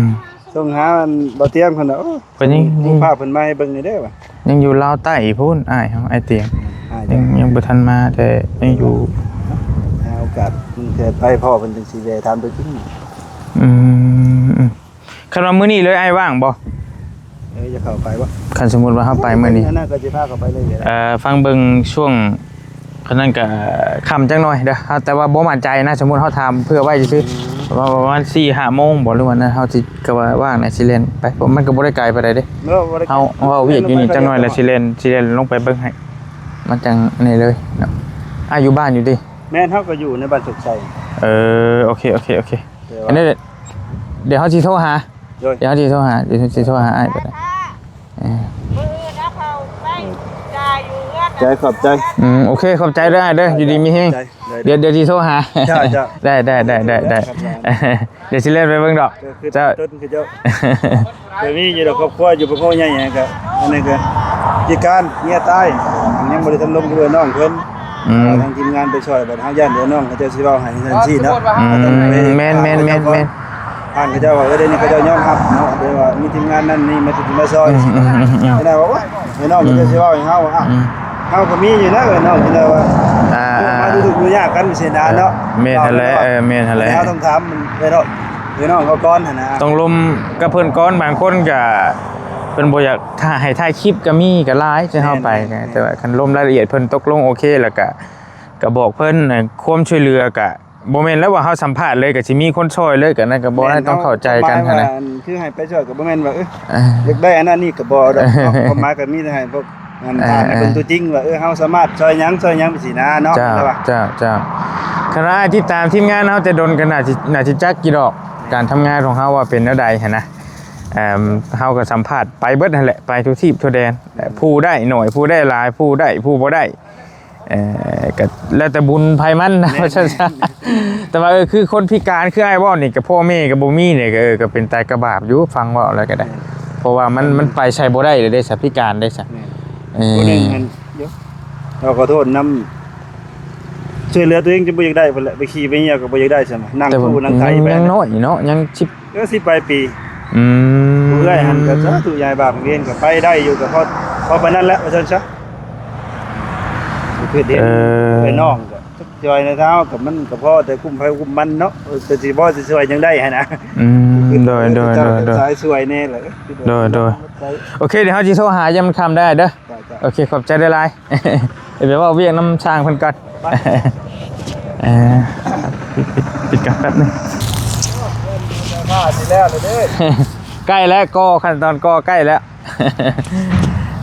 ມໆໆໆ ສົ່ງຫາອັນບໍ່ຕຽງເພິ່ນວ່າ ໂອ້ ເພິ່ນຍັງ ຍັງພາເພິ່ນມາໃຫ້ເບິ່ງແດ່ເດີ້ວ່າ ຍັງຢູ່ລາວໃຕ້ພຸ້ນ ອ້າຍເຮົາ ອ້າຍຕຽງ ຍັງ ຍັງບໍ່ທັນມາ ແຕ່ຍັງຢູ່ ຫາໂອກາດເທື່ອໄປພໍ້ເພິ່ນຈັ່ງຊິແວ່ຖາມຕົວຈິງ. ອືມ ຄັນວ່າມື້ນີ້ເລີຍ ອ້າຍວ່າງບໍ່? ເອີ ຈະເຂົ້າໄປບໍ່? ຄັນສົມມຸດວ່າເຮົາໄປມື້ນີ້ ອັນນັ້ນກໍຊິພາເຂົ້າໄປເລີຍກໍໄດ້ ເອີ ຟັງເບິ່ງຊ່ວງ ຄັນນັ້ນກໍຄ່ຳຈັກໜ່ອຍເດີ້ ແຕ່ວ່າບໍ່ໝັ້ນໃຈນະ ສົມມຸດເຮົາຖາມເພື່ອໄວ້ຊື່ໆ ອືມ ປະມານ ປະມານສີ່ຫ້າໂມງບໍ່ ຫຼືວ່ານັ້ນ ເຮົາຊິ ກໍວ່າວ່າງນະ ຊິແລ່ນໄປ ເພາະມັນກໍບໍ່ໄດ້ໄກປານໃດເດ້ ເຮົາ ເຮົາເວົ້າວຽກຢູ່ນີ້ຈັກໜ່ອຍ ແລ້ວຊິແລ່ນ ຊິແລ່ນລົງໄປເບິ່ງໃຫ້ ມັນຈັ່ງນີ້ເລີຍເນາະ. ອ້າຍຢູ່ບ້ານຢູ່ຕິ? ແມ່ນ ເຮົາກໍຢູ່ໃນບ້ານໂຊກໄຊ. ເອີ ໂອເຄ ໂອເຄ ໂອເຄ ອັນນີ້ ດຽວເຮົາຊິໂທຫາ ໂດຍ ດຽວເຮົາຊິໂທຫາ ດຽວຊິໂທຫາອ້າຍໄປ ເອີ ມື້ອື່ນເອົາເຂົ້າໄປຈ່າຍຢູ່ເຮືອນ ໃຈ ຂອບໃຈ ອືມ ໂອເຄ ຂອບໃຈເດີ້ອ້າຍເດີ້ ຢູ່ດີມີແຮງ ໂດຍ ດຽວ ດຽວຊິໂທຫາ ເຈົ້າ ເຈົ້າ ໄດ້ ໄດ້ ໄດ້ ໄດ້ ໄດ້ ດຽວຊິແລ່ນໄປເບິ່ງດອກ ເຈົ້າ ເຈົ້າ ເປັນມີຢູ່ດອກ ຄອບຄົວຢູ່ປະໂພໃຫຍ່ຫຍັງກະ ອັນນີ້ກະພິການ ເມຍຕາຍ ຍັງບໍ່ໄດ້ທັນລົມກັບເອື້ອຍນ້ອງເພິ່ນ ອືມ ທາງທີມງານໄປຊ່ອຍ ບັດເຮົາຢ້ານເອື້ອຍນ້ອງເຂົາເຈົ້າຊິເວົ້າໃຫ້ຈັ່ງຊີ້ເນາະ ອືມ ແມ່ນໆໆໆ ທາງເຂົາເຈົ້າວ່າ ເອີ ດຽວນີ້ເຂົາເຈົ້າຍອມຮັບເນາະ ເອີ້ນວ່າມີທີມງານນັ້ນນີ້ມາຕິດມາຊ່ອຍ ອືມໆໆໆ ເພິ່ນວ່າ ໂອ້ຍ ເອື້ອຍນ້ອງເຂົາເຈົ້າຊິເວົ້າໃຫ້ເຮົາ ອືມ ເຮົາກໍມີຢູ່ນະ ເອີ ນ້ອງ ເພິ່ນວ່າ ອ່າ ມາ ອ່າ ທຸກໆຍາກກັນ ເສຍດາຍເນາະ ແມ່ນຫັ້ນແຫຼະ ເອີ ແມ່ນຫັ້ນແຫຼະ ເຮົາຕ້ອງຖາມເອື້ອຍນ້ອງ ເອື້ອຍນ້ອງເຂົາກ່ອນຫັ້ນນະ ຕ້ອງລົມກັບເພິ່ນກ່ອນ ບາງຄົນກໍ ເພິ່ນບໍ່ຢາກ ຖ້າໃຫ້ຖ່າຍຄລິບກໍມີ ກໍຫຼາຍ ທີ່ເຮົາໄປ ແມ່ນໆໆ ແຕ່ວ່າຄັນລົມລາຍລະອຽດ ເພິ່ນຕົກລົງໂອເຄ ແລ້ວກໍ ກໍບອກເພິ່ນ ຄວາມຊ່ວຍເຫຼືອກໍບໍ່ແມ່ນແລ້ວວ່າເຮົາສຳພາດເລີຍກໍຊິມີຄົນຊ່ອຍເລີຍ ກໍນັ້ນກໍບໍ່ໄດ້ ແມ່ນ ຕ້ອງເຂົ້າໃຈກັນ ເຮົາ ຄວາມໝາຍວ່າ ຫັ້ນນະ ອັນ ຄືໃຫ້ໄປຊ່ອຍກໍບໍ່ແມ່ນວ່າ ເອີ ເອີ ຢາກໄດ້ອັນນັ້ນນີ້ກໍບໍ່ດອກເນາະ ຄວາມໝາຍກໍມີແຕ່ໃຫ້ພວກ ອັນ ເອີ ຖາມໃຫ້ເບິ່ງ ເອີ ຕົວຈິງວ່າ ເອີ ເຮົາສາມາດຊ່ອຍຫຍັງ ຊ່ອຍຫຍັງ ຈັ່ງຊີ້ນະເນາະ ເຈົ້າ ວ່າ ເຈົ້າ ເຈົ້າ ຄັນວ່າຕິດຕາມທີມງານເຮົາແຕ່ດົນກໍໜ້າຊິ ໜ້າຊິຈັກຢູ່ດອກ ແມ່ນ ການທຳງານຂອງເຮົາວ່າເປັນແນວໃດຫັ້ນນະ ເອີ ເຮົາກໍສຳພາດໄປເບິດຫັ້ນແຫຼະ ໄປທຸກທີບທົ່ວແດນ ເອີ ຜູ້ໄດ້ໜ້ອຍ ຜູ້ໄດ້ຫຼາຍ ຜູ້ໄດ້ ຜູ້ບໍ່ໄດ້ ເອີ ກໍແລ້ວແຕ່ບຸນໃຜມັນນະ ແມ່ນ ວ່າຊັ້ນຊະ ແຕ່ວ່າ ເອີ ຄືຄົນພິການ ຄືອ້າຍເວົ້ານີ້ ກໍພໍ່ແມ່ກໍບໍ່ມີນີ້ ກໍ ເອີ ກໍເປັນຕາຍກະບາບຢູ່ ຟັງເວົ້າແລ້ວກໍໄດ້ ແມ່ນ ເພາະວ່າມັນ ມັນໄປໃສບໍ່ໄດ້ເລີຍເດ້ ສະພິການເດ້ຊະ ແມ່ນ ເອີ ຜູ້ໜຶ່ງຫັ້ນ ດຽວ ເຮົາຂໍໂທດນຳ ຊ່ວຍເຫຼືອຕົວເອງຈົນບໍ່ຢາກໄດ້ພຸ້ນແຫຼະ ໄປຂີ່ໄປຫຍັງກໍບໍ່ຢາກໄດ້ຊະ ນັ່ງ ແຕ່ວ່າ ຕູ້ນັ່ງໄຖໄປ ຍັງ ຍັງນ້ອຍເນາະ ຍັງສິບ ເອີ ສິບປາຍປີ ອືມ ຜູ້ເອື້ອຍຫັ້ນກໍສາທຸ ຢາຍບາບເວນກໍໄປໄດ້ຢູ່ ກໍພໍ ພໍປານນັ້ນແຫຼະ ວ່າຊັ້ນຊະ ເອີ ເອີ ເອື້ອຍນ້ອງກໍຈັກຈ່ອຍໃນເຮົາ ກໍມັນກໍພໍແຕ່ກຸ້ມໃຜກຸ້ມມັນເນາະ ເອີ ກໍຊິພໍຊິຊ່ວຍຫຍັງໄດ້ຫັ້ນນະ ອືມ ໂດຍ ໂດຍ ໂດຍ ໂດຍ ສາຍຊ່ວຍແດ່ແຫຼະ ໂດຍ ໂດຍ ໂອເຄ ດຽວເຮົາຊິໂທຫາ ຢ່າມັນຄ່ຳໄດ້ເດີ ໂອເຄ ຂອບໃຈຫຼາຍໆ ໄປເວົ້າວຽກນຳຊ່າງເພິ່ນກ່ອນ ໄປ ເອີ ປິດ ປິດ ປິດກ່ອນແປັບໜຶ່ງ ຖ້າຊິແລ້ວແລ້ວເດ້ ໃກ້ແລ້ວ ກໍຂັ້ນຕອນກໍໃກ້ແລ້ວ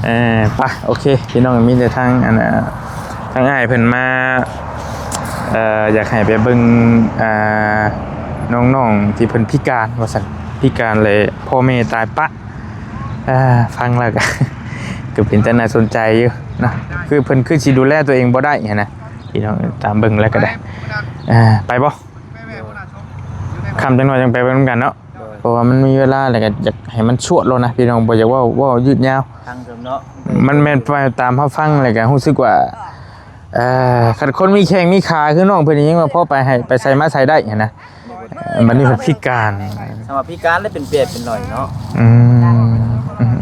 ເອີ ໄປ ໂອເຄ ພີ່ນ້ອງ ມີແຕ່ທາງ ອັນ ເອີ ທາງອ້າຍເພິ່ນມາ ເອີ ຢາກໃຫ້ໄປເບິ່ງ ອ່າ ນ້ອງໆ ທີ່ເພິ່ນພິການວ່າຊັ້ນ ພິການ ແລະ ພໍ່ແມ່ຕາຍປະ ອ່າ ຟັງແລ້ວກໍ ກໍເປັນຕາໜ້າສົນໃຈຢູ່ເນາະ ຄືເພິ່ນຄືຊິດູແລຕົວເອງບໍ່ໄດ້ຫັ້ນນະ ພີ່ນ້ອງ ຕາມເບິ່ງແລ້ວກໍໄດ້ ອ່າ ໄປບໍ່? ຄ່ຳຈັກໜ້ອຍຈັ່ງໄປເບິ່ງນຳກັນເນາະ ໂດຍ ເພາະວ່າມັນມີເວລາ ແລ້ວກໍຢາກໃຫ້ມັນຊວດໂລດນະ ພີ່ນ້ອງ ບໍ່ຢາກເວົ້າ ເວົ້າຍືດຍາວ ທາງເດີມເນາະ ມັນແມ່ນໄປຕາມເຮົາຟັງ ແລ້ວກໍຮູ້ສຶກວ່າ ເອີ ຄັນຄົນມີແຂ້ງມີຂາຄືນ້ອງເພິ່ນນີ້ ຍັງວ່າພໍໄປໃຫ້ ໄປໃສມາໃສໄດ້ຫັ້ນນະ ບັດນີ້ເພິ່ນພິການ ສຳລັບພິການແລ້ວເປັນແປບເປັນໜ້ອຍເນາະ ອືມ ອືມ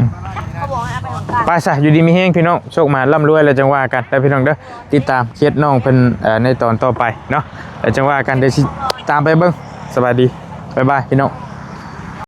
ໄປຊະ ຢູ່ດີມີແຮງພີ່ນ້ອງ ໂຊກໝານລ່ຳລວຍ ແລ້ວຈັ່ງວ່າກັນເດີພີ່ນ້ອງເດີ ຕິດຕາມເຄສນ້ອງເພິ່ນ ເອີ ໃນຕອນຕໍ່ໄປເນາະ ແລ້ວຈັ່ງວ່າກັນ ດຽວຊິຕາມໄປເບິ່ງ ສະບາຍດີ ບາຍບາຍພີ່ນ້ອງ.